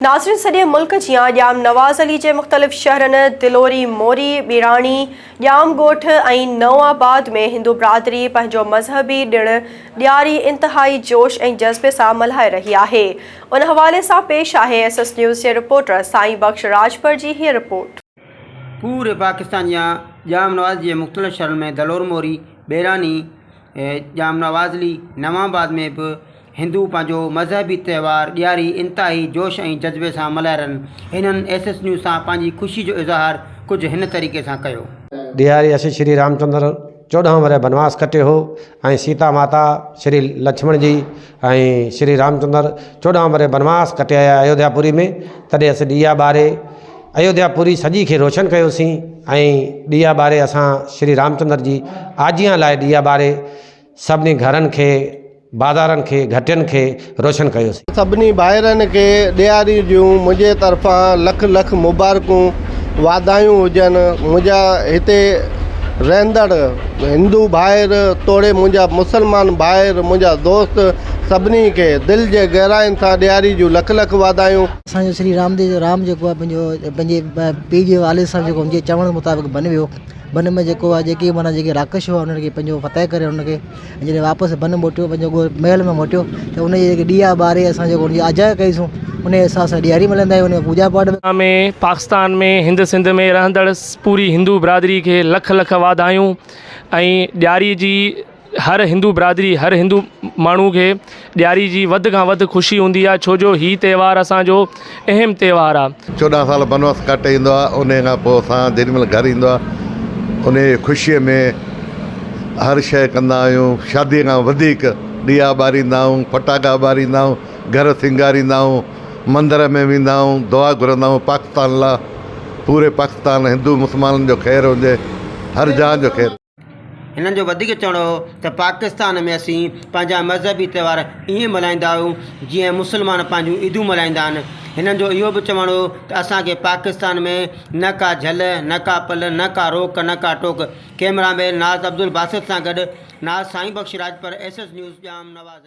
ناظرين سڄي ملڪ جيان ڄام نواز علي جي مختلف شهرن دلوري، موري، ٻيراڻي، ڄام ڳوٺ ۽ نئون آباد ۾ هندو برادري پنهنجو مذهبي ڏڻ ڏياري انتهائي جوش ۽ جذبي سان ملهائي رهي آهي. ان حوالي سان پيش آهي ايس ايس نيوز جي رپورٽر سائين بخش راڄپر جي هيء رپورٽ. پوري پاڪستان جيان ڄام نواز جي مختلف شهرن ۾ دلور موري، ٻيراڻي، ڄام نواز علي، نئون آباد ۾ به هندو پنهنجو مذهبي تهوار ڏياري انتهائي جوش ۽ جذبي سان ملهائي رهن. هنن ايس ايس نيوز سان پنهنجي خوشي جو اظهار ڪجهه هن طريقي سان ڪيو. ڏياري اسين شري رامچندر 14 ورهيه بنواس ڪٽيو هو ۽ سيتا ماتا شري لڇمڻ جي ۽ شري رامچندر 14 ورهيه بنواس ڪٽي آيا ايوڌيا پوري ۾ تڏهن اسين ڏيئا ٻاري ايوڌيا پوري سڄي کي روشن ڪيوسين ۽ ڏيئا ٻاري اسان شري رامچندر جي آجيان لاء ڏيئا ٻاري سڀني گهرن کي، بازارن کي، گهٽين کي روشن ڪيوسين. سڀني ڀائرن کي ڏياري جون منهنجي طرفان لک لک مبارڪون واڌايون هجن. منهنجا هتي رهندڙ هندو ڀائر توڙي منهنجا مسلمان ڀائر منهنجا دوست سڀني کي دل جي گهراين سان ڏياري جون لک لک واڌايون. اسان جو شري رام ديو رام جيڪو آهي پنهنجو پنهنجي پيء جي والد سان جيڪو ان جي چوڻ مطابق بن ويو. بن ۾ جيڪو آهي جيڪي معنيٰ جيڪي راڪش هئا انهن کي پنهنجو فتح ڪري انهن کي جڏهن واپس بن موٽيو پنهنجو ڳوٺ محل ۾ موٽيو ته ان جي جيڪي ڏيئا ٻاري اسان جيڪو ان جي آجيان ڪئيسون ان حساب سان ڏياري ملهائيندا آهيون ان ۾ پوڄا پاٺ به ۾ پاڪستان ۾ هند سنڌ ۾ رهندڙ پوري هندو برادري کي لک لک واڌايون ۽ ڏياري جي هر هندو برادري هر هندو ماڻهو کي ڏياري جي وڌ کان وڌ خوشي هوندي آهي ڇو جو هي تهوار اسان جو اهم تهوار آهي. 14 سال بنواس ڪاٽي ايندو آهي انهي کان پوء اسان جيڏي مهل گهر ايندو آهي انهي جي خوشي ۾ هر شيء ڪندا آهيون شادي کان وڌيڪ ڏيئا ٻاريندا آهيون ڦٽاڪا ٻاريندا آهيون گهر سينگاريندا آهيون مندر ۾ ويندا آهيون دعا گهرندا آهيون پاڪستان لاء پوري پاڪستان هندو مسلمانن جو خير هجي هر جهان جو خير. هنن جو وڌيڪ چوڻ هو ته پاڪستان ۾ اسين پنهنجا مذهبي تهوار ائين ملهائيندا آهيون جيئن مسلمان پنهنجون عيدون ملهائيندا آهن. هنن جو اهو به چوڻ هو ته اسان کي پاڪستان ۾ نه ڪا جهل، نه ڪا پل، نه ڪا روڪ، نه ڪا ٽوڪ. ڪئميرا مين ناز عبدالباسط سان گڏ Naz Sain Bakhsh Rajpar, S S news, Jam Nawaz Ali.